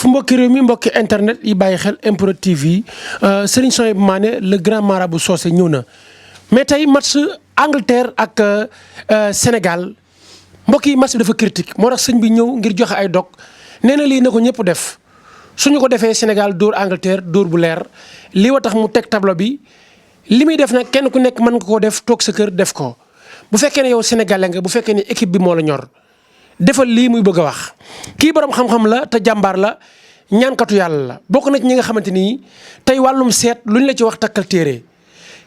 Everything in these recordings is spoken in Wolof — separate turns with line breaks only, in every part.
fu mbokki réew mi mbokki internet yi bàyyi xel MPROD TV yi Serigne Souhaïbou Mané le grand marabout Socé ñëw na mais tey match Angleterre ak Sénégal mbokk yi match bi dafa critique moo tax sëñ bi ñëw ngir joxe ay dog nee na lii na ko ñëpp def suñu ko defee Sénégal dóor Angleterre dóor bu leer lii wa tax mu teg tableau bi li muy def nag kenn ku nekk mën nga koo def toog sa kër def ko bu fekkee ne yow sénégalais nga bu fekkee ne équipe bi moo la ñor defal lii muy bëgg a wax kii borom xam-xam la te jàmbaar la ñaankatu yàlla la bokk na ci ñi nga xamante ni tey wàllum seet luñ la ci wax takkal téere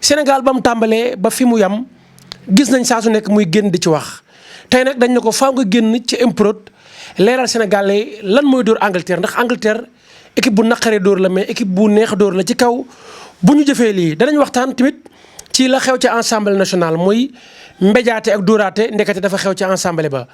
Sénégal ba mu tàmbalee ba fi mu yam gis nañ saa su nekk muy génn di ci wax tey nag dañ ne ko faaw nga génn ci MPROD leeral sénégalais lan mooy dóor Angleterre ndax Angleterre équipe bu naqaree dóor la mais équipe bu neex dóor la ci kaw bu ñu jëfee lii danañ waxtaan tamit ci la xew ci Assemblée nationale mooy mbéjaate ak dóoraate ndekete dafa xew ci Assemblée ba.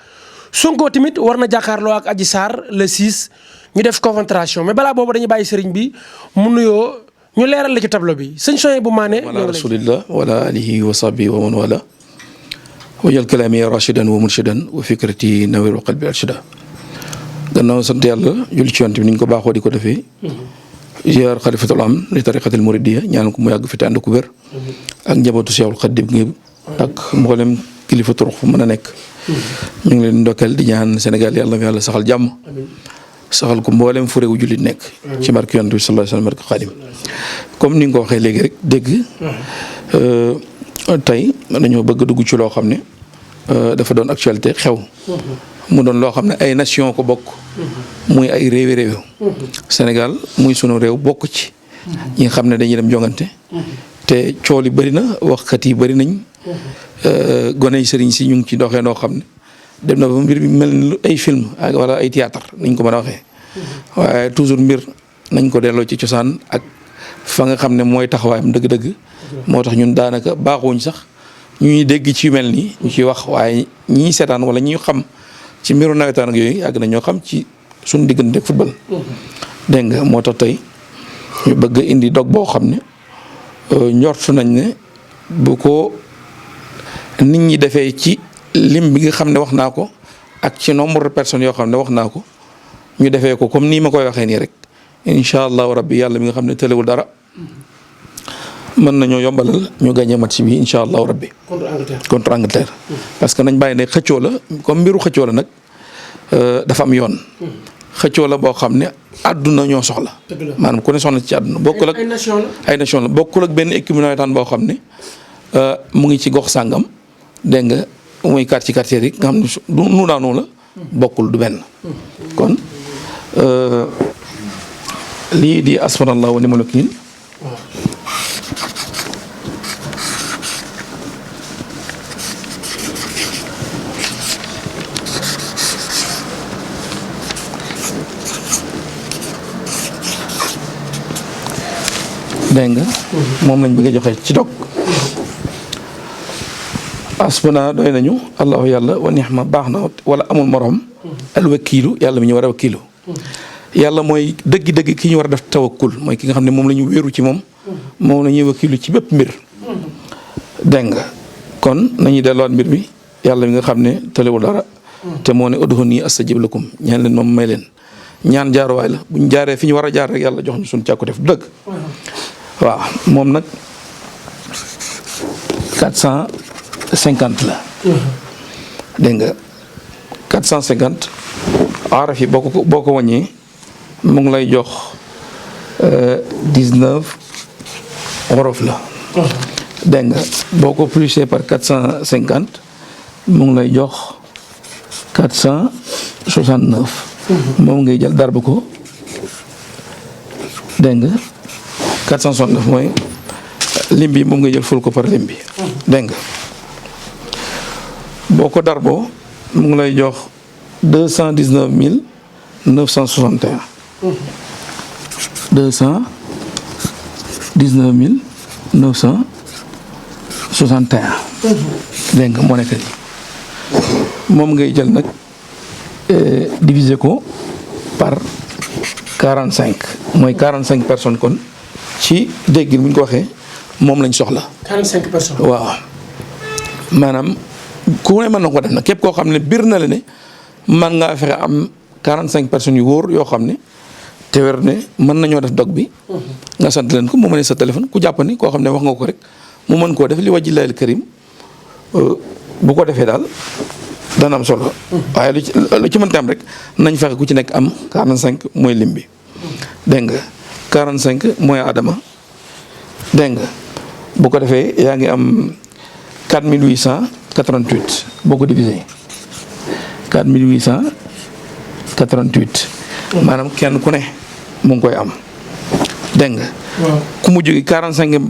Sonko tamit war na jàkkaarloo ak Adji Sarr le 6 ñu def confrontation mais balaa boobu dañuy bàyyi sëriñ bi mu nuyoo ñu leeral la ci tableau bi sëñ Souhaïbou Mané.
wala rasulillah wala alihi wa sahbihi wa man wala wajal kalaami rashidan wa murshidan wa fikrati nawir wa qalbi arshida. gannaaw sant yàlla julli ci yonent bi ni ñu ko baaxoo di ko defee. ziar xalifatul am li tariqatil muridiyya ñaan ko mu yàgg fi te ànd ko wér. ak njabootu Seexul Xadiim gi ak mboolem kilifa turux fu mën a nekk. ñu ngi leen ndokkeel di ñaan Sénégal yàlla na yàlla saxal jàmm. saxal ko mboolem fu réewu jullit nekk. ci barke yonent bi sallallahu alayhi wa sallam barke Xaadim. comme ni nga ko waxee léegi rek dégg. tey dañoo bëgg dugg ci loo xam ne dafa doon actualité xew. mu doon loo xam ne ay nation ko bokk. muy ay réewi réew. Sénégal muy sunu réew bokk ci. ñi nga xam ne dañuy dem jongante. te cool yi bëri na waxkat yi bëri nañ. gone yi sëriñ si ñu ngi ci doxee noo xam ne dem na ba mbir bi mel ni ay film wala ay théâtre nañ ko mën a waxee. waaye toujours mbir nañ ko delloo ci cosaan ak fa nga xam ne mooy taxawaayam dëgg-dëgg. moo tax ñun daanaka baaxuñ sax ñuy dégg ci yu mel nii ñu ciy wax waaye ñii seetaan wala ñi xam ci mbiru nawetaan ak yooyu yàgg na ñoo xam ci suñu diggante ak football. dégg nga moo tax tey ñu bëgg indi dog boo xam ne njortu nañ ne bu ko nit ñi defee ci lim bi nga xam ne wax naa ko ak ci nombre de personnes yoo xam ne wax naa ko ñu defee ko comme nii ma koy waxee nii rek incha allahu rabbi yàlla mi nga xam ne tëlewul dara mën nañoo yombalal ñu gagné match bi incha allahu rabbi. contre Angleterre. parce que nañ bàyyi ne xëccoo la comme mbiru xëccoo la nag dafa am yoon. xëccoo la boo xam ne àdduna ñoo soxla. maanaam ku ne soxla ci àdduna bokkul ak ay nation la bokkul ak benn équipe nawetaan boo xam ne mu ngi ci gox sàngam dégg nga muy quartier yi nga xam ne nu daanoo la bokkul du benn. kon lii di asmanallahu wa ni'mal wakiil dégg nga moom lañ bëgg a joxe ci dog asbana doy nañu allahu yàlla wa nixma baax na wala amul morom alwakiilu yàlla mi ñu war a wakiilu yàlla mooy dëgg-dëgg ki ñu war a def tawakkul mooy ki nga xam ne moom la ñu wéeru ci moom la ñuy wakiilu ci bépp mbir dégg nga kon nañuy delluwaat mbir mi yàlla mi nga xam ne tëlewul dara te moo ne ud'uunii astajib lakum ñaan leen moom may leen ñaan jaaruwaay la bu ñu jaaree fi ñu war a jaar rek yàlla jox ñu suñu càkku def dëgg waaw moom nag 450 la. dégg nga 450 araf yi boo ko wàññee mu ngi lay jox 19 wolof la. dégg nga boo ko plusé par 450 mu ngi lay jox 469. moom ngay jël darba ko dégg nga 469 mooy lim bi moom ngay jël ful ko par lim bi. dégg nga boo ko darboo mu ngi lay jox 219 961. 219 961. dégg nga moo nekk nii moom ngay jël nag diviser ko par 45 mooy 45 personnes kon. ci dégg bu ñu ko waxee moom lañ soxla.
45 personnes.
waaw maanaam ku ne mën na ko def nag képp koo xam ne bir na la ne man ngaa fexe am 45 personnes yu wóor yoo xam ne te wér ne mën nañoo def dog bi nga sant leen ko mu mënee sa téléphone ku jàpp ni koo xam ne wax nga ko rek mu mën koo def li wajji layil karim bu ko defee daal dana am solo waaye lu ci mënti am rek nañ fexe ku ci nekk am 45 mooy lim bi dégg nga 45 mooy Adama dégg nga bu ko defee yaa ngi am 4888 boo ko divisé 4888 maanaam kenn ku ne mu ngi koy am dégg nga ku mu jógi 45e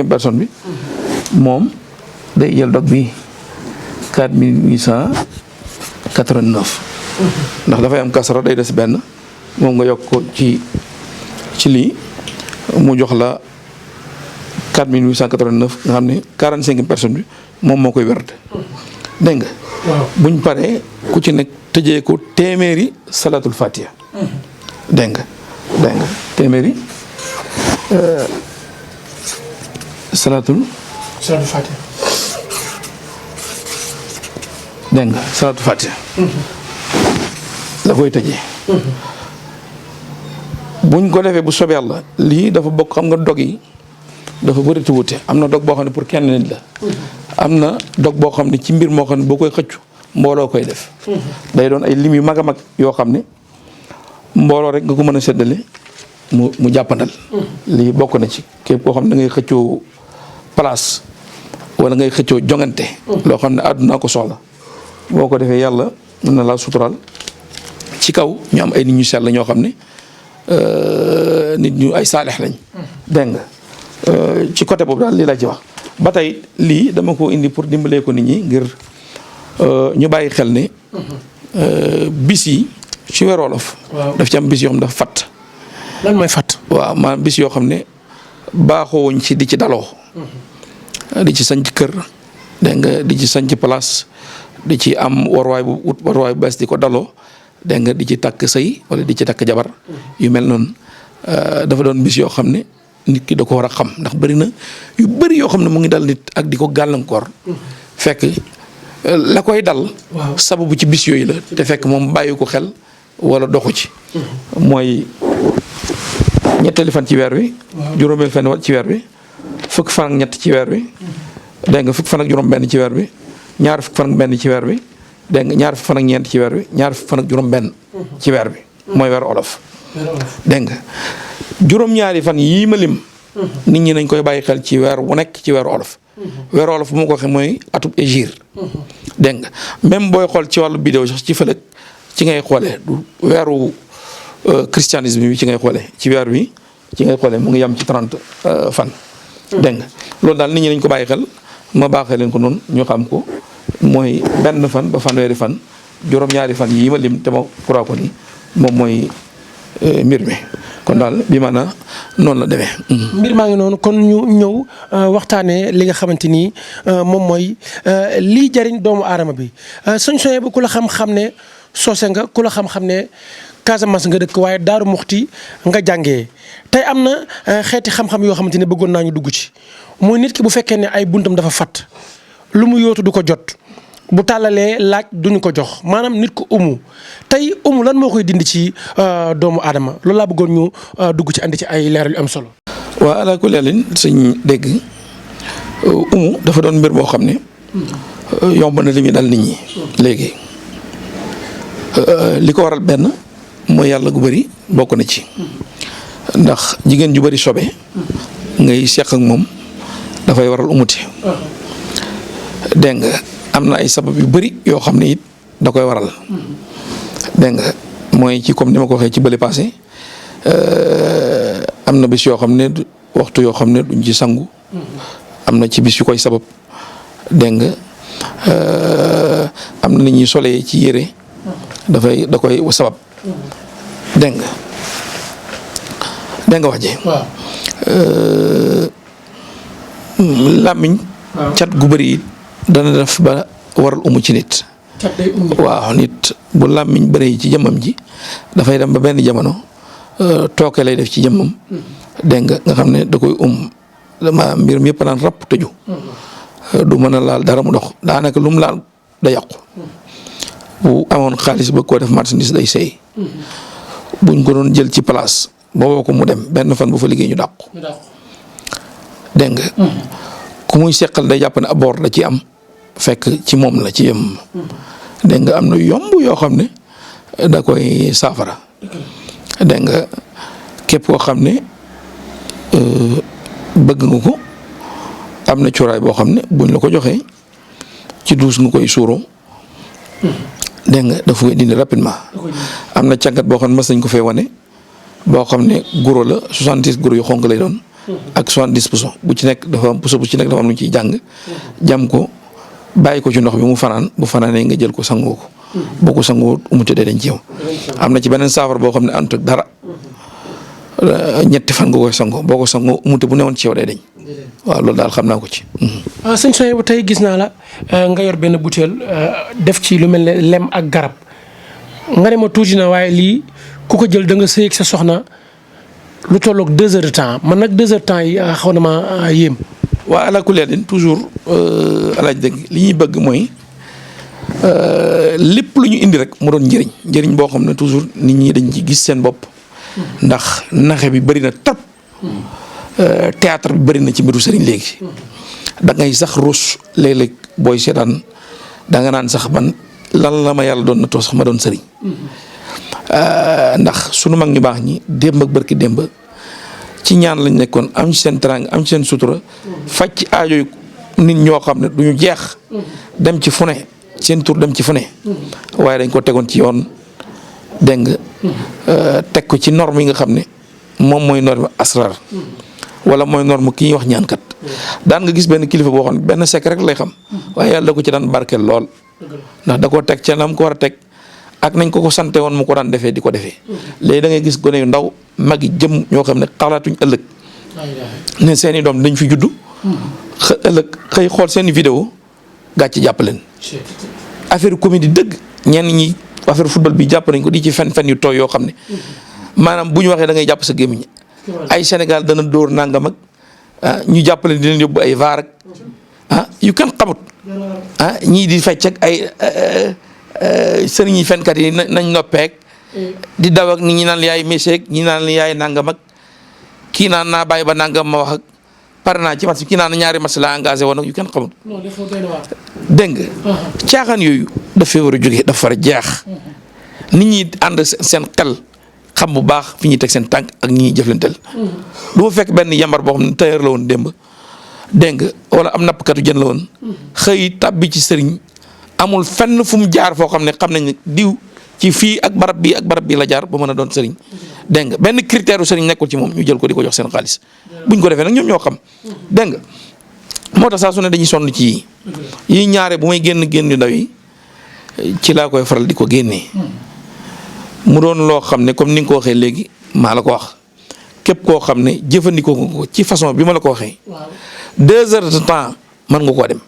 personne bi moom day jël dog bi 4889 ndax dafay am kasara day des benn moom nga yokk ko ci lii mu jox la 4889 nga xam ne 45e personne bi moom moo koy werd dégg nga buñ paree ku ci nekk tëjee ko téeméeri salatul fatiha dégg nga téeméeri salatul
fatiha
dégg nga salatul fatiha la koy tëjee buñ ko defee bu soobee Yàlla lii dafa bokk xam nga dog yi dafa bëri te wute am na dog boo xam ne pour kenn nit la am na dog boo xam ne ci mbir moo xam ne boo koy xëccu mbooloo koy def day doon ay lim yu mag a mag yoo xam ne mbooloo rek nga ko mën a séddale mu jàppandal lii bokk na ci képp koo xam ne da ngay xëccoo place wala ngay xëccoo jongante loo xam ne àdduna ko soxla boo ko defee yàlla mën na laa sutural ci kaw ñu am ay nit ñu sell ñoo xam ne nit ñu ay saalix lañ dégg nga ci côté boobu daal lii laa ci wax ba tey lii dama ko indi pour dimbalee ko nit ñi ngir ñu bàyyi xel ne bis yi ci weeru wolof daf ci am bis yoo xam ne dafa fatt
lan mooy fatt
waaw maanaam bis yoo xam ne baaxoowuñ ci di ci daloo di ci sanc kër dégg nga di ci sanc place di ci am warwaay bu bees di ko daloo dégg nga di ci takk sëy wala di ci takk jabar yu mel noonu dafa doon bis yoo xam ne nit ki da ko war a xam ndax bëri na yu bëri yoo xam ne mu ngi dal nit ak di ko gàllankoor fekk la koy dal sababu ci bis yooyu la te fekk moom bàyyi ko xel wala doxu ci mooy ñetteeli fan ci weer wi juróomeel fan ci weer wi fukk fan ak ñett ci weer wi dégg nga fukk fan ak juróom benn ci weer wi ñaar fukk fan ak benn ci weer wi dégg nga ñaar fukk fan ak ñeent ci weer wi ñaar fukk fan ak juróom benn ci weer bi mooy weer olof dégg nga juróom-ñaari fan yii ma lim nit ñi nañ koy bàyyi xel ci weer wu nekk ci weeru olof weeru olof bu ma ko waxee mooy atub égir dégg nga même booy xool ci wàllu bidéo sax ci fëlëg ci ngay xoolee du weeru christianisme bi ci ngay xoolee ci weer wi ci ngay xoolee mu ngi yam ci 30 fan dégg nga loolu daal nit ñi nañ ko bàyyi xel ma baaxee leen ko noonu ñu xam ko mooy benn fan ba fanweeri fan juróom-ñaari fan yii ma lim te ma kuraa ko ni moom mooy mbir mi kon daal bi maanaam noonu la demee.
mbir maa ngi noonu kon ñu ñëw waxtaanee li nga xamante ni moom mooy lii jariñ doomu aadama bi sëñ Souhaïbou bu ku la xam-xam ne soose nga ku la xam-xam ne Casamance nga dëkk waaye Daaru Muxti nga jàngee tey am na xeeti xam-xam yoo xamante ne bëggoon naa ñu dugg ci muy nit ki bu fekkee ne ay buntam dafa fatt lu mu yóotu du ko jot bu tàllalee laaj duñu ko jox maanaam nit ku umu tey umu lan moo koy dindi ci doomu aadama loolu laa bëggoon ñu dugg ci andi ci ay leeral yu am solo.
waaw alaa kulli haalin suñ dégg umu dafa doon mbir boo xam ne yomb na li muy dal nit ñi léegi li ko waral benn mooy yàlla gu bëri bokk na ci ndax jigéen ju bëri sobe ngay seq ak moom dafay waral umuti dégg nga am na ay sabab yu bëri yoo xam ne it da koy waral dégg nga mooy ci comme ni ma ko waxee ci bële passé am na bis yoo xam ne waxtu yoo xam ne duñ ci sangu am na ci bis yu koy sabab dégg nga am na nit ñuy solee ci yére da koy sabab dégg nga wax ji làmmiñ cat gu bëri it dana def ba waral umu ci nit waaw nit bu làmmiñ bëri ci jëmmam ji dafay dem ba benn jamono tooke lay def ci jëmmam dégg nga xam ne da koy ma mbir mi yëpp naan rapp tëju du mën a laal dara mu dox daanaka lu mu laal da yàqu bu amoon xaalis ba koo def marchandise day seey. buñ ko doon jël ci place booboo ko mu dem benn fan bu fa liggéey ñu dàq ko. dégg nga. ku muy seqal day jàpp ne abord la ci am fekk ci moom la ci yem. dégg nga am na yomb yoo xam ne da koy saafara. dégg nga képp koo xam ne bëgg nga ko am na cuuraay boo xam ne buñ la ko joxee ci duus nga koy suuroo. dégg nga dafa koy dindi rapidement. am na càngat boo xam ne mas nañ ko fee wane boo xam ne guro la 70 guro yu xonk lay doon. ak 70 puso bu ci nekk dafa am puso bu ci nekk dafa am lu ñu ciy jàng. jam ko bàyyi ko ci ndox bi mu fanaan bu fanaanee nga jël ko sangoo ko. boo ko sangoo umute dee dañ ci yow. am na ci beneen saafara boo xam ne àndut ak dara ñetti fan nga koy sangoo boo ko sangoo umute bu newoon ci yow dee dañ. waaw loolu daal xam naa ko ci.
sëñ Souhaïbou tey gis naa la nga yor benn butéel def ci lu mel ne lem ak garab nga ne ma tuuti na waaye lii ku ko jël da nga sëy ak sa soxna lu tolloog 2 heures de temps man nag 2 heures de temps yi xaw na ma yéem.
waa ala kulli din toujours alaaj dëgg li ñuy bëgg mooy lépp lu ñu indi rek mu doon njëriñ boo xam ne toujours nit ñi dañ ci gis seen bopp. ndax naxe bi bëri na trop. théâtre bi bëri na ci mbiru sëriñ léegi. da ngay sax ruus léeg-léeg booy seetaan da nga naan sax man lan la ma yàlla doon na too sax ma doon sëriñ. ndax sunu mag ñu baax ñi démb ak barki démb ci ñaan lañ nekkoon am ci seen teraanga am ci seen sutura. faj ci aajo nit ñoo xam ne du ñu jeex. dem ci fu ne seen tur dem ci fu ne. waaye dañ ko tegoon ci yoon dégg nga teg ko ci norme yi nga xam ne moom mooy norme asrar wala mooy norme ki ñuy wax ñaankat. daan nga gis benn kilifa boo xam ne benn secret rek lay xam. waaye yàlla da ko ci daan barkeel lool. ndax da koo teg ca nam ko war a teg ak nañ ko sante woon mu ko daan defee di ko defee. léegi da ngay gis gone yu ndaw mag yi jëm ñoo xam ne xalaatuñ ëllëg. ne seen i doom dañ fi juddu. ëllëg xëy xool seen i vidéo gàcce jàpp leen. affaire comédie dëgg ñenn ñi affaire football bi jàpp nañ ko di ci fen yu tooy yoo xam ne maanaam bu ñu waxee da ngay jàpp sa gémmiñ ay Sénégal dana dóor nangam ak ñu jàppale di leen yóbbu ay vaar ak yu kenn xamut ñii di fecc ak ay sëriñ yi fenkat yi nañ noppeek di daw ak nit ñi naan yaay méseek ñi naan yaay nangam ak kii naan naa bàyyi ba nangam ma wax ak pare naa ci match kii naan ñaari match la engagé woon ak yu kenn xamut. dégg nga caaxaan yooyu dafay war a jógee dafa war a jeex nit ñi ànd seen xel xam bu baax fi ñuy teg seen tànk ak ñi ñuy jëflanteel. du ma fekk benn yambar boo xam ne tailleur la woon démb dégg nga wala am nappkatu jën la woon xëy tàbbi ci sëriñ amul fenn fu mu jaar foo xam ne xam nañ ne diw ci fii ak barab bii la jaar ba mën a doon sëriñ dégg nga benn critère sëriñ nekkul ci moom ñu jël ko di ko jox seen xaalis buñ ko defee nag ñoom ñoo xam dégg nga moo tax saa su ne dañuy sonn ci yi ñaare bu may génn yu ndaw yi ci laa koy faral di ko génnee mu doon loo xam ne comme ni nga ko waxee léegi maa la ko wax képp koo xam ne jëfandikoo ko ci façon bi ma la ko waxee 2 heures de temps mën nga koo dem.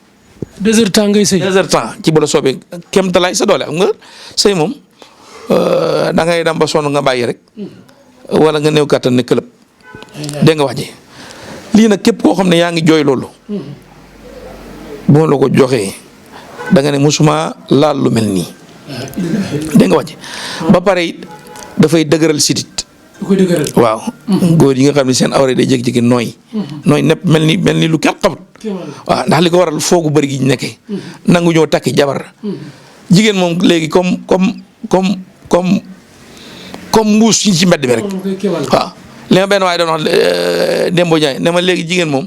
2 heures de temps ngay sëy.
2 heures de temps ci bu la soobee kéemtalaay sa doole xam nga sëy moom da ngay dem ba sonn nga bàyyi rek wala nga néew kàttan ne këlëb dégg nga wax ji lii nag képp koo xam ne yaa ngi jooy loolu bu ma la ko joxee da nga ne musuma laal lu mel nii dégg nga wax ji ba pare it dafay dëgëral sidit waaw góor yi nga xam ne seen awra day jékki-jékki nooy nepp mel ni lu kenn xamut waaw ndax li ko waral foogu bëri gi ñu nekkee nangu ñoo takki jabar jigéen moom léegi comme mbuus yi ci mbedd mi rek waaw li ma benn waaye doon wax Dembo Ndiaye ne ma léegi jigéen moom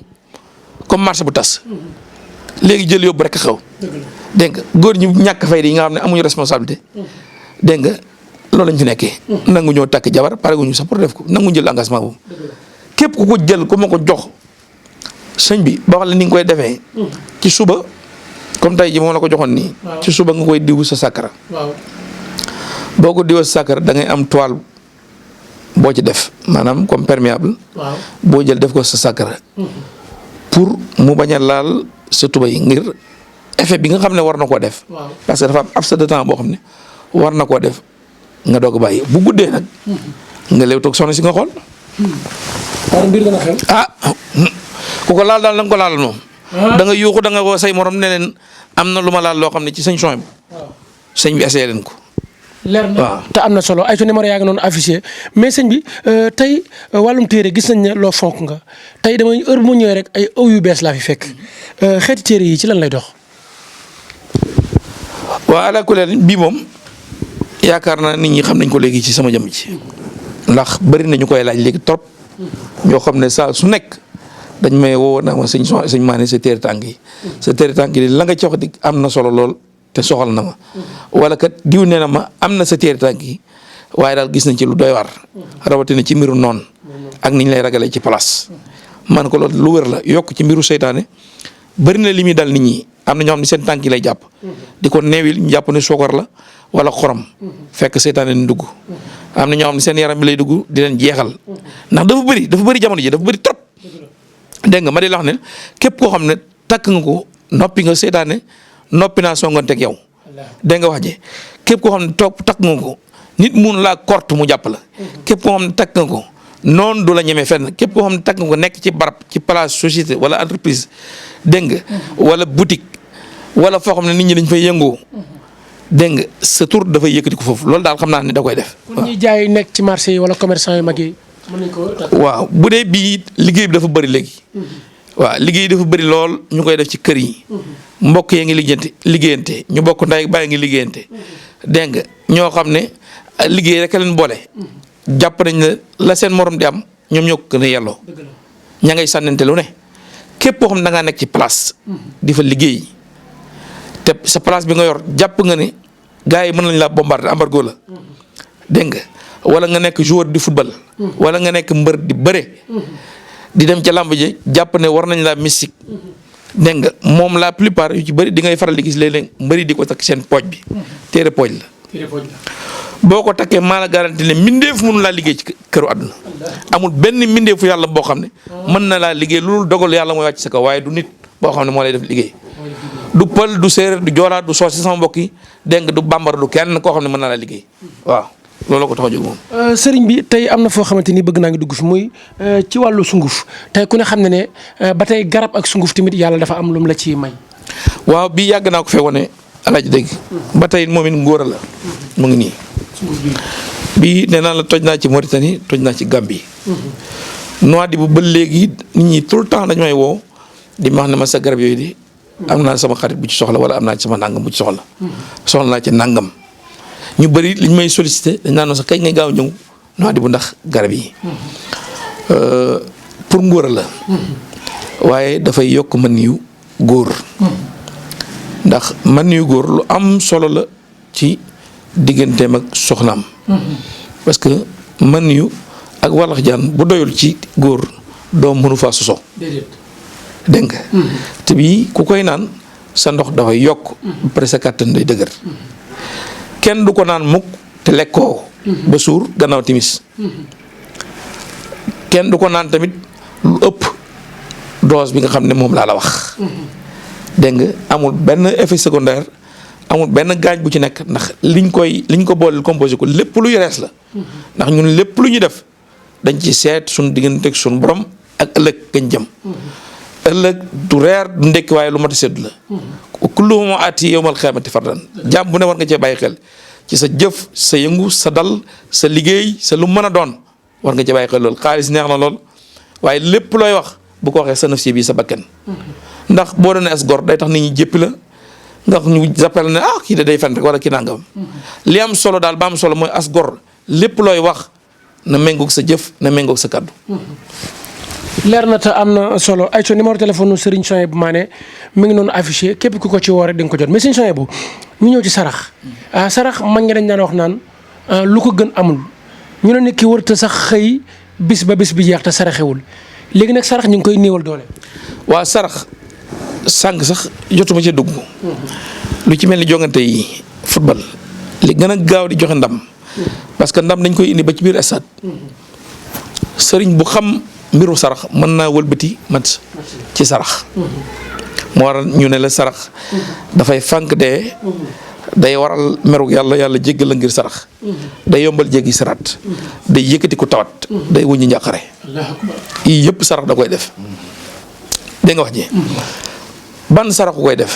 comme marché bu tas léegi jël yóbbu rek xaw dégg nga góor ñi ñàkk fay yi nga xam ne amuñu responsabilité dégg nga loolu lañ fi nekkee nangu ñoo takk jabar pare guñu sax pour def ko nangu jël engagement boobu képp ku ko jël ku ma ko jox sëñ bi ba wax la ni nga koy defee ci suba comme tey ji moom la ko joxoon nii ci suba nga koy diw sa sàkkara boo ko diwoo sa sàkkara da ngay am toile boo ci def maanaam comme perméable boo jël def ko sa sàkkara pour mu bañ a laal sa tuba yi ngir effet bi nga xam ne war na koo def parce que dafa am abs de temps boo xam ne war na koo def nga doog a bàyyi bu guddee nag nga leew toog soxna si nga xool ku ko laal daal na nga ko laalal moom da nga yuuxu da nga woo say morom ne leen am na lu ma laal loo xam ne ci sëñ Souhaïbou sëñ bi essayé leen ko.
leer na te am na solo ay numéro yaa ngi noonu affiché mais sëñ bi tey wàllum téere gis nañ ne loo fonk nga tey damay heure bu mu ñëwee rek ay ëw yu bees laa fi fekk xeeti téere yi ci lan lay dox.
waaw ala kulli bii moom yaakaar naa nit ñi xam nañ ko léegi ci sama jëm ci ndax bëri na ñu koy laaj léegi trop ñoo xam ne saa su nekk dañ may woo naa ma sëñ Mané sa téere tànk yi sa téere tànk yi la nga ci wax di am na solo lool te soxal na ma wala kat diw nee na ma am na sa téere tànk yi waaye daal gis nañ ci lu doy war rawatina ci mbiru noonu ak niñ lay ragalee ci place man ko loolu lu wér la yokk ci mbiru seytaane bëri na li muy dal nit ñi am na ñoo xam ne seen tànk yi lay jàpp di ko neewil ñu jàpp ne sookar la wala xorom fekk seytaane ni dugg am na ñoo xam ne seen yaram bi lay dugg di leen jeexal ndax dafa bëri jamono ji dafa bëri trop dégg nga ma di la wax ne képp koo xam ne takk nga ko noppi nga seytaane noppi naa songanteeg yow dégg nga wax ji képp koo xam ne takk nga ko nit mun laa korte mu jàpp la képp koo xam ne takk nga ko noonu du la ñemee fenn képp koo xam ne takk nga ko nekk ci barab ci place société wala entreprise dégg nga wala boutique wala foo xam ne nit ñi dañ fay yëngoo dégg nga sa tur dafay yëkkati ko foofu loolu daal xam naa ne da koy def.
pour ñuy jaay nekk ci marché yi wala commerçant yu mag yi mën nañ ko takk.
waaw bu dee bii liggéey bi dafa bëri léegi. waaw liggéey dafa bëri lool ñu koy def ci kër yi. mbokk yee ngi liggéeyante ñu bokk ndey bàyyi ngi liggéeyante dégg nga ñoo xam ne liggéey rek a leen boole. jàpp nañ ne la seen morom di am ñoom ñoo ko gën a yelloo. ña ngay sànnante lu ne képp koo xam ne da ngaa nekk ci place. di fa liggéey te sa place bi nga yor jàpp nga ne gars yi mën nañ laa bombarder embargo la dégg nga wala nga nekk joueur di football. wala nga nekk mbër di bëre. di dem ca làmb ji jàpp ne war nañ laa mystique. dégg nga moom la plupart yu ci bëri di ngay faral di gis léeg-léeg mbëri di ko takk seen pooj bi. téere pooj la. boo ko takkee maa la garanti ne mbindeef mënu laa liggéey ci këru àdduna amul benn mbindeefu yàlla boo xam ne mën na laa liggéey loolu dogal yàlla mooy wàcc sa kaw waaye du nit boo xam ne moo lay def liggéey du pël du séeréer du joolaa du soose sama mbokk yi dégg nga du bambara du kenn koo xam ne mën na laa liggéey waaw loolu ko tax a jóg moom.
sëriñ bi tey am na foo xamante ni bëgg naa ngi dugg fi muy ci wàllu sunguf tey ku ne xam ne ne ba tey garab ak sunguf tamit yàlla dafa am lu mu la ci may.
waaw bii yàgg naa ko fee wane alaaji dégg ba tey moom it ngóor la mu ngi nii. bii nee naa la toj naa ci Mauritanie toj naa ci Gambie. Nouadhibou ba léegi nit ñi tout le temps dañu may woo di ma wax ne ma sa garab yooyu di am naa sama xarit bu ci soxla wala am naa ci sama nangam bu ci soxla. soxla naa ci nangam. ñu bëri liñ may sollicité dañ naan sax kañ ngay gaaw ñëw Nouadhibou ndax garab yi. pour ngóor la. waaye dafay yokk mën yu góor. ndax mën yu góor lu am solo la ci. digganteem ak soxnaam. parce que man yu ak walax jaan bu doyul ci góor doom mënu faa soso. dégg nga. te bii ku koy naan sa ndox dafay yokk. après sa kàttan day dëgër. kenn du ko naan mukk te lekkoo. ba suur gannaaw timis. kenn du ko naan tamit lu ëpp dose bi nga xam ne moom laa la wax. dégg nga amul benn effet secondaire. amul benn gaañ bu ci nekk ndax liñ ko booleel composé ko lépp lu yorees la. ndax ñun lépp lu ñu def dañ ci seet suñu diggante ak suñu borom ak ëllëg gañ jëm. ëllëg du reer du ndekki waaye lu mat a sedd la. kulluhum aati yawmal qiyaamati fardan jàmm bu ne war nga cee bàyyi xel ci sa jëf sa yëngu sa dal sa liggéey sa lu mën a doon war nga cee bàyyi xel lool xaalis neex na lool waaye lépp looy wax bu ko waxee sa nafsi bi sa bakkan. ndax boo doonee as gor day tax nit ñi jéppi la. ndax ñu jàppale ne kii de day fen rek wala kii nangam. li am solo daal ba am solo mooy as gor lépp looy wax na méngoog sa jëf na méngoog sa kaddu.
leer na te am na solo ay numéro téléphone nu Serigne Souhaïbou Mané mi ngi noonu affiché képp ku ko ci woo rek di nga ko jot mais Serigne Souhaïbou ñu ñëw ci sarax. sarax mag ñi dañ daan wax naan lu ko gën amul ñu ne nit ki warut a sax xëy bis ba bis bi jeex te saraxewul léegi nag sarax ñu ngi koy néewal doole.
waa sarax. sànq sax jotuma ci dugg lu ci mel ni jongante yi football li gën a gaaw di joxe ndam parce que ndam dañ koy indi ba ci biir stade sëriñ bu xam mbiru sarax mën naa wëlbati mat ci sarax moo waral ñu ne la sarax dafay fànk dee day waral merug yàlla jéggal la ngir sarax day yombal jéggi saraat day yëkkati ku tawat day wuññi njàqare yii yëpp sarax da koy def dégg nga wax ji ban sarax koy def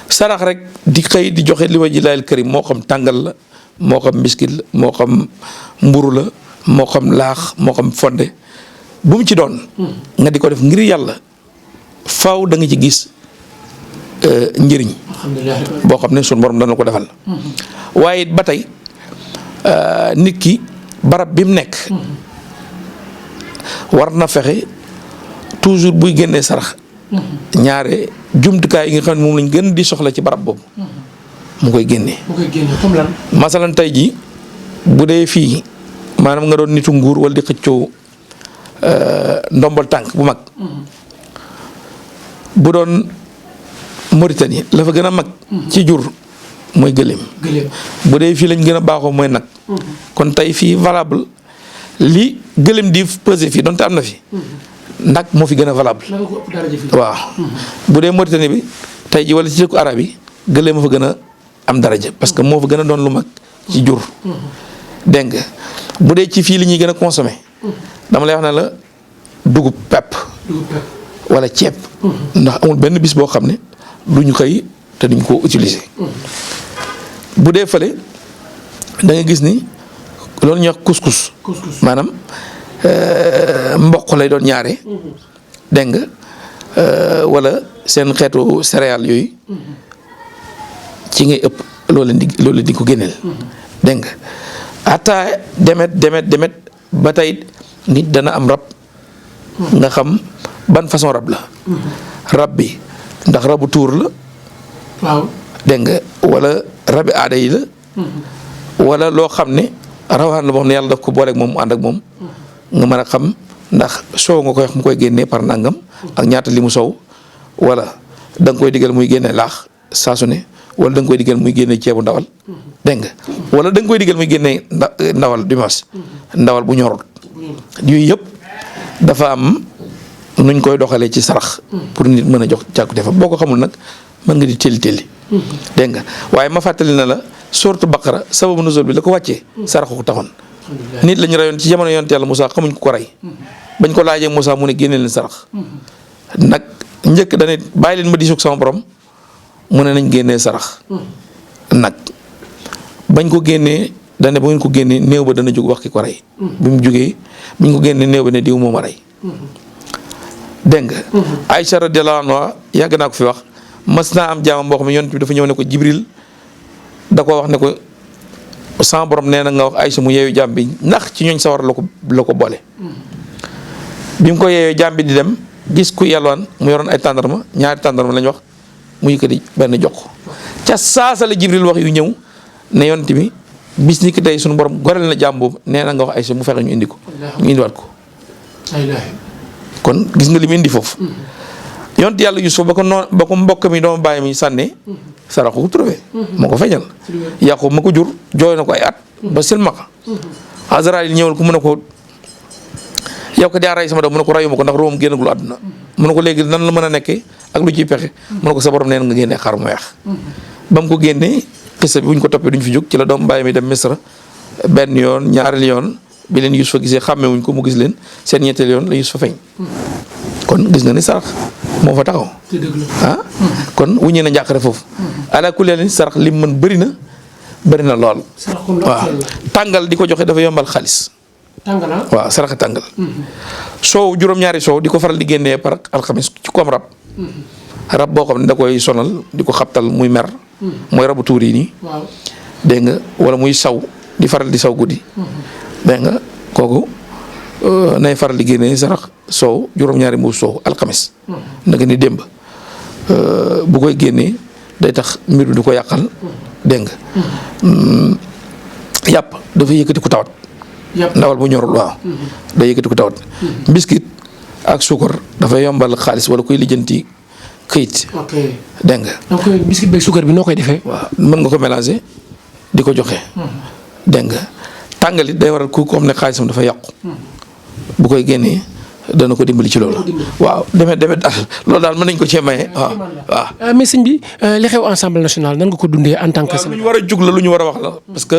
sarax rek di xëy di joxe li wajhi laahil karim moo xam tàngal la moo xam mbiskit la moo xam mburu la moo xam laax moo xam fonde bu mu ci doon nga di ko def ngir yàlla faaw da nga ci gis njëriñ boo xam ne sunu borom dana ko defal waaye ba tey nit ki barab bi mu nekk war na fexe toujours buy génnee sarax ñaare jumtukaay yi nga xam ne moom lañ gën di soxla ci barab boobu mu koy génnee.
comme lan.
masalan tey jii bu dee fii maanaam nga doon nitu nguur wala di xëccoo ndombal tànk bu mag bu doon Mauritanie la fa gën a mag ci jur mooy gëléem bu dee fii lañ gën a baaxoo mooy nag kon tey fii valable li gëléem di pesé fii donte am na fi nag moo fi gën a valable waaw bu dee Mauritanie bi tey ji wala ci dëkku arab yi gëléem moo fa gën a am daraja parce que moo fa gën a doon lu mag ci jur dégg nga bu dee ci fii li ñuy gën a consommé dama lay wax ne la dugub pepp wala ceeb ndax amul benn bis boo xam ne duñu xëy te duñ ko utiliser bu dee fële da nga gis ni loolu ñuy wax couscous maanaam mboq lay doon ñaare dégg nga wala seen xeetu céréales yooyu ci ngay ëpp loolu di ko génneel dégg nga ataa demet ba tey nit dana am rab nga xam ban façon rab la rab bi ndax rabu tuur la
waaw
dégg nga wala rabi aada yi la wala loo xam ne rawaan la boo xam ne yàlla daf ko booleeg moom mu ànd ak moom nga mën a xam ndax soow nga koy wax mu koy génnee par nangam ak ñaata li mu soow wala da nga koy digal muy génne laax saa su ne wala da nga koy digal muy génne ceebu ndawal dégg nga wala da nga koy digal muy génne ndawal dimanche ndawal bu ñorul yooyu yëpp dafa am nuñ koy doxalee ci sarax pour nit mën a jox càkkute fa boo ko xamul nag mën nga di telli dégg nga waaye ma fàttali na la sourate Baqara sababu nuzul bi la ko wàccee saraxu ko taxoon nit lañu rayoon ci jamono yonent yàlla Moussa xamuñ ko rey bañ ko laajee Moussa mu ne génne leen sarax nag njëkk dane bàyyi leen ma diisug sama borom mu ne nañ génnee sarax nag bañ ko génnee dane bu ngeen ko génnee néew ba dana jóg wax ki ko rey bi mu jógee buñ ko génnee néew ba ne diw moom a rey dégg nga Aïcha radiyallahu anha yàgg naa ko fi wax mas naa am jaamam boo xam ne yonent bi dafa ñëw ne ko Jibril da ko wax ne ko sama borom nee na nga wax Aïcha mu yeewu jaam bi ndax ci ñooñ sawar la ko boole bi mu ko yeewee jaam bi di dem gis ku yelwaan mu yoroon ay tàndarma ñaari tàndarma lañ wax mu yëkkati benn jox ko ca saasa la Jibril wax yu ñëw ne yonent bi bis ni ki tey suñu borom gorel na jaam boobu nee na nga wax Aïcha mu fexe ñu indi ko ñu indiwaat ko kon gis nga li mu indi foofu yonent yàlla Yuusuf ba ko mbokk mi dooma bàyyi mi sànnee saraxu ko trouvé moo ko feeñal Yaqub ma ko jur jooy na ko ay at ba silmaxa Azraïl ñëwal ko mu ne ko yow ko daa rey sama doom mu ne ko rayuma ko ndax room génnagul àdduna mu ne ko léegi nan la mën a nekkee ak lu ciy pexe mu ne ko sa borom nee na nga génnee xar mu weex ba mu ko génnee xisa bi buñ ko toppee duñ fi jóg ci la doom bàyyi mi dem Misra benn yoon ñaareel yoon bi leen Yuusufa gisee xàmmewuñ ko mu gis leen seen ñetteel yoon la Yuusufa feeñ kon gis nga ni sarax moo fa taxaw kon wuññee na njàqare foofu ala kulli ni sarax lim mën bëri na lool waaw tàngal di ko joxe dafa yombal xaalis waaw sarax tàngal soow juróom-ñaari soow di ko faral di génnee par alxamis ci koom rab boo xam ne da koy sonal di ko xabtal muy mer mooy rabu tuur yi nii dégg nga wala muy saw di faral di saw guddi dégg nga kooku nay faral di génnee sarax soow juróom-ñaari mbuus soow alxamis naka ni démb bu koy génnee day tax mbir bi du ko yàqal dégg nga yàpp dafa yëkkati ku tawat ndawal bu ñorul waaw day yëkkati ku tawat mbiskit ak suukar dafa yombal xaalis wala kuy lijjanti këyit dégg nga
donc mbiskit beeg suukar bi noo koy defee
waaw mën nga ko mélanger di ko joxe dégg nga tàngalit day waral ku ko xam ne xaalisam dafa yàqu bu koy génnee dana ko dimbali ci loolu waaw demet daal loolu daal mën nañ ko cee maye waaw
mais sëñ bi li xew Assemblée nationale nan nga ko dundee en tant que
lu ñu war a jug la lu ñu war a wax la parce que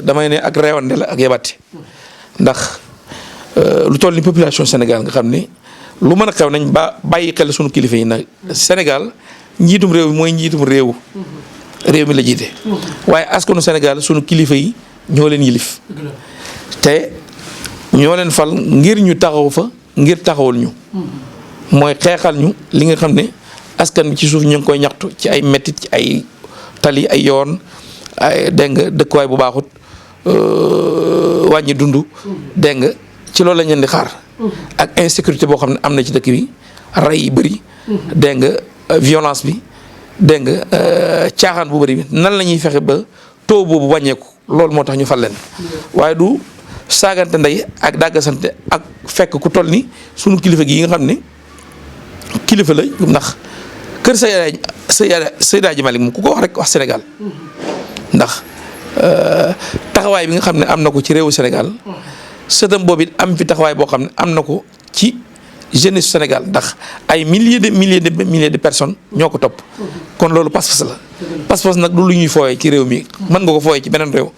damay ne ak reewande la ak yebati ndax lu toll ni population Sénégal nga xam ni lu mën a xew nañ bàyyi xel sunu kilifa yi nag Sénégal njiitum réew mi mooy njiitum réew mi la jiite waaye askanu Sénégal sunu kilifa yi ñoo leen yilif te ñoo leen fal ngir ñu taxaw fa ngir taxawal ñu mooy xeexal ñu li nga xam ne askan bi ci suuf ñu ngi koy ñaxtu ci ay mettit ci ay tali ay yoon ay dégg nga dëkkuwaay bu baaxut wàññi dund dégg nga ci loolu lañ leen di xaar ak insécurité boo xam ne am na ci dëkk bi rey yi bëri dégg nga violence bi dégg nga caaxaan bu bëri bi nan la ñuy fexe ba taux boobu wàññeeku loolu moo tax ñu fal leen waaye du saagante ndey ak dàggasante ak fekk ku toll ni sunu kilifa gi nga xam ne kilifa la ndax kër Seydi Hadji Malick moom ku ko wax rek wax Sénégal ndax taxawaay bi nga xam ne am na ko ci réewu Sénégal sëtam boobu it am fi taxawaay boo xam ne am na ko ci jeunesse Sénégal ndax ay milliers de personnes ñoo ko topp kon loolu pas-pas la pas-pas nag du lu ñuy fooyee ci réew mi mën nga ko fooyee ci beneen réew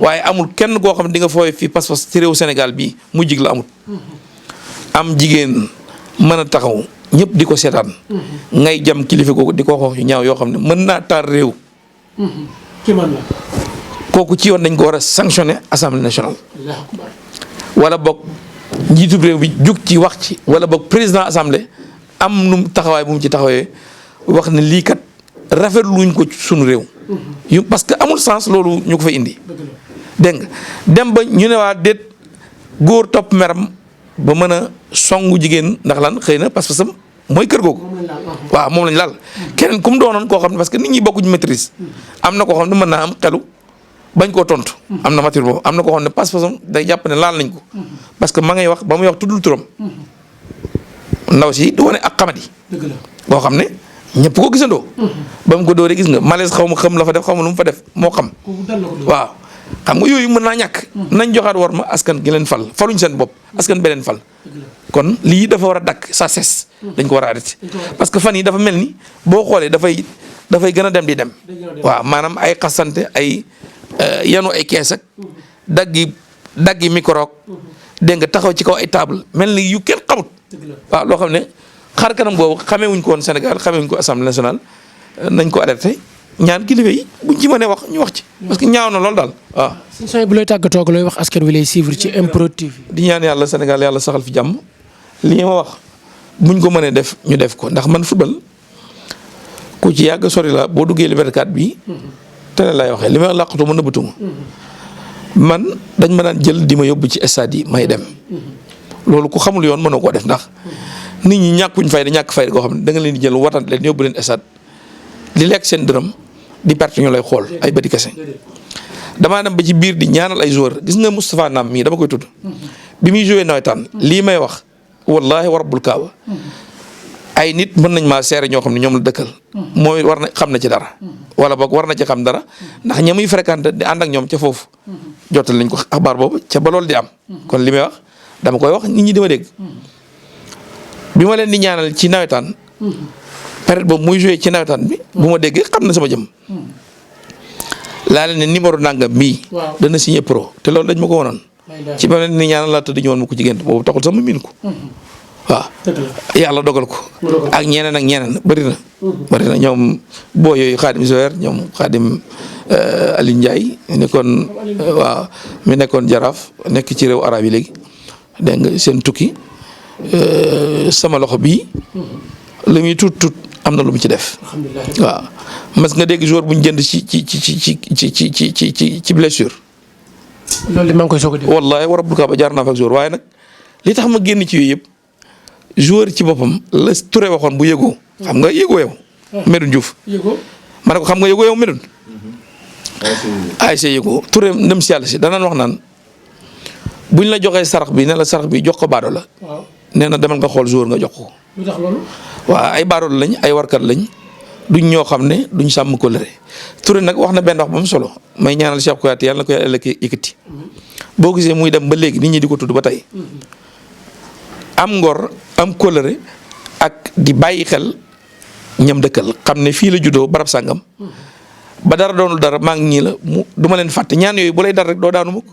waaye amul kenn koo xam ne di nga fooyee fii pas-pas ci réewu Sénégal bii mu jig la amul am jigéen mën a taxaw ñëpp di ko seetaan ngay jam kilifa googu di ko wax yu ñaaw yoo xam ne mën naa taal réew kooku ci yoon dañ ko war a sanctionner assemblée nationale wala boog njiitu réew bi jug ci wax ci wala boog président assemblée am nu taxawaay bu mu ci taxawee wax ne lii kat rafetluñ ko sunu réew yu parce que amul sens loolu ñu ko fa indi dégg nga dem ba ñu ne waa déet góor topp meram ba mën a songu jigéen ndax lan xëy na parce que sam mooy kër googu waaw moom lañ laal keneen ku mu doonoon koo xam ne parce que nit ñi bokkuñ maîtrise am na koo xam ne mën naa am xelu bañ koo tontu am na mature boobu am na koo xam ne pas-pasam day jàpp ne laal nañ ko parce que ma ngay wax ba muy wax tuddul turam ndaw si du wane ak xamadi boo xam ne ñëpp ko gisandoo ba mu ko dóoree gis nga malaise xaw ma xam la fa def xaw ma lu mu fa def moo xam waaw xam nga yooyu mën naa ñàkk nañ joxaat war ma askan gi leen fal faluñ seen bopp askan beneen fal kon lii dafa war a dakk ça cesse dañ ko war a arrêté parce que fan yi dafa mel ni boo xoolee dafay gën a dem di dem waaw maanaam ay xasante ay yanu ay kees ak daggi micro dégg nga taxaw ci kaw ay table mel ni yu kenn xamut waaw loo xam ne xaar kanam boobu xamee wuñ ko woon Sénégal xamee wuñ ko assemblée nationale nañ ko arrêté ñaan kilifa yi buñ ci mënee wax ñu wax ci parce que ñaaw na loolu daal waaw.
suñu sooy bu lay tàggatoo ak looy wax askan wi lay suivre ci MPROD TV.
di ñaan yàlla Sénégal yàlla saxal fi jàmm li ma wax buñ ko mënee def ñu def ko ndax man football ku ci yàgg sori la boo duggee Liberté 4 bii. télé lay waxee li may làqatu ma nëbbatu ma man dañ ma daan jël di ma yóbbu ci stade yi may dem loolu ku xamul yoon mënoo koo def ndax nit ñi ñàkkuñ fayda ñàkk fayda koo xam ne da nga leen di jël watant leen yóbbu leen stade di lekk seen dërëm di perte ñu lay xool ay bëti kese damaa dem ba ci biir di ñaanal ay joueur gis nga Moustapha Nam mii dama koy tudd bi muy joué nawetaan lii may wax wallahi wa rabbul kaaba ay nit mën nañ maa seere ñoo xam ne ñoom la dëkkal mooy war na xam na ci dara wala boog war na ci xam dara ndax ña muy fréquenté di ànd ak ñoom ca foofu jotal nañ ko xabaar boobu ca ba loolu di am kon li may wax dama koy wax nit ñi di ma dégg bi ma leen di ñaanal ci nawetaan période boobu muy joué ci nawetaan bi bu ma déggee xam na sama jëm laa leen ne numéro nangam mii dana signé pro te loolu dañ ma ko wonoon ci ba leen ni ñaanal laa tëdd ñëwoon ma ko jigéen boobu taxul sama miin ko waaw yàlla dogal ko ak ñeneen bëri na ñoom boo yooyu Xaadim Zoer ñoom Xaadim Aliou Ndiaye mi nekkoon jaraaf nekk ci réew arab yi léegi dégg nga seen tukki sama loxo bii li muy tuut am na lu mu ci def waaw mas nga dégg joueur bu ñu jënd ci blessure
loolu maa ngi koy soog a dégg
wallaahi wa rabbul kaaba jaar naa fa ak joueur waaye nag li tax ma génn ci yooyu yëpp joueur ci boppam la Touré waxoon bu yëgoo xam nga yëgoo yow Medoune Diouf ma ne ko xam nga yëgoo yow Medoune ay see yëgoo Touré ndem si yàlla si danaan wax naan buñ la joxee sarax bi ne la sarax bi jox ko baado la nee na demal nga xool joueur nga jox ko
lu tax loolu
waaw ay baado lañ ay warkat lañ duñ ñoo xam ne duñ sàmm kóllëre Touré nag wax na benn wax ba mu solo may ñaanal Cheikh Kouyaté yàlla na ko yàlla yëkkati boo gisee muy dem ba léegi nit ñi di ko tudd ba tey am ngor am kóllëre ak di bàyyi xel ñam dëkkal xam ne fii la juddoo barab sàngam ba dara doonul dara maa ngi ñii la du ma leen fàtte ñaan yooyu bu lay dara rek doo daanu mukk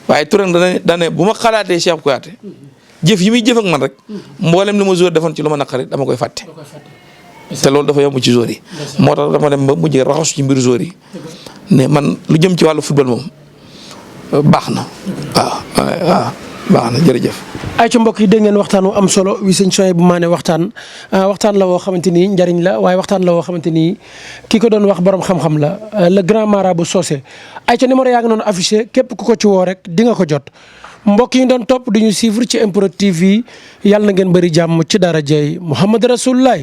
waaye Touré dane bu ma xalaatee Cheikh Kouyaté jëf yi muy jëf ak man rek mboolem li ma joueur defoon ci lu ma naqari dama koy fàtte te loolu dafa yomb ci joueur yi moo tax dama dem ba mujjee raxasu ci mbiru joueur yi ne man lu jëm ci wàllu football moom baax na waaw baax na jërëjëf.
ay ca mbokk yi dégg ngeen waxtaan wu am solo wi sëñ Souhaïbou Mané waxtaan la woo xamante ni njariñ la waaye waxtaan la woo xamante ni ki ko doon wax borom xam-xam la le grand marabout Socé ay ca numéro yaa ngi noonu affiché képp ku ko ci woo rek di nga ko jot mbokk yi doon topp du ñu suivre ci MPROD TV yàlla na ngeen bëri jàmm ci dara jëy Muhammad Rasulullah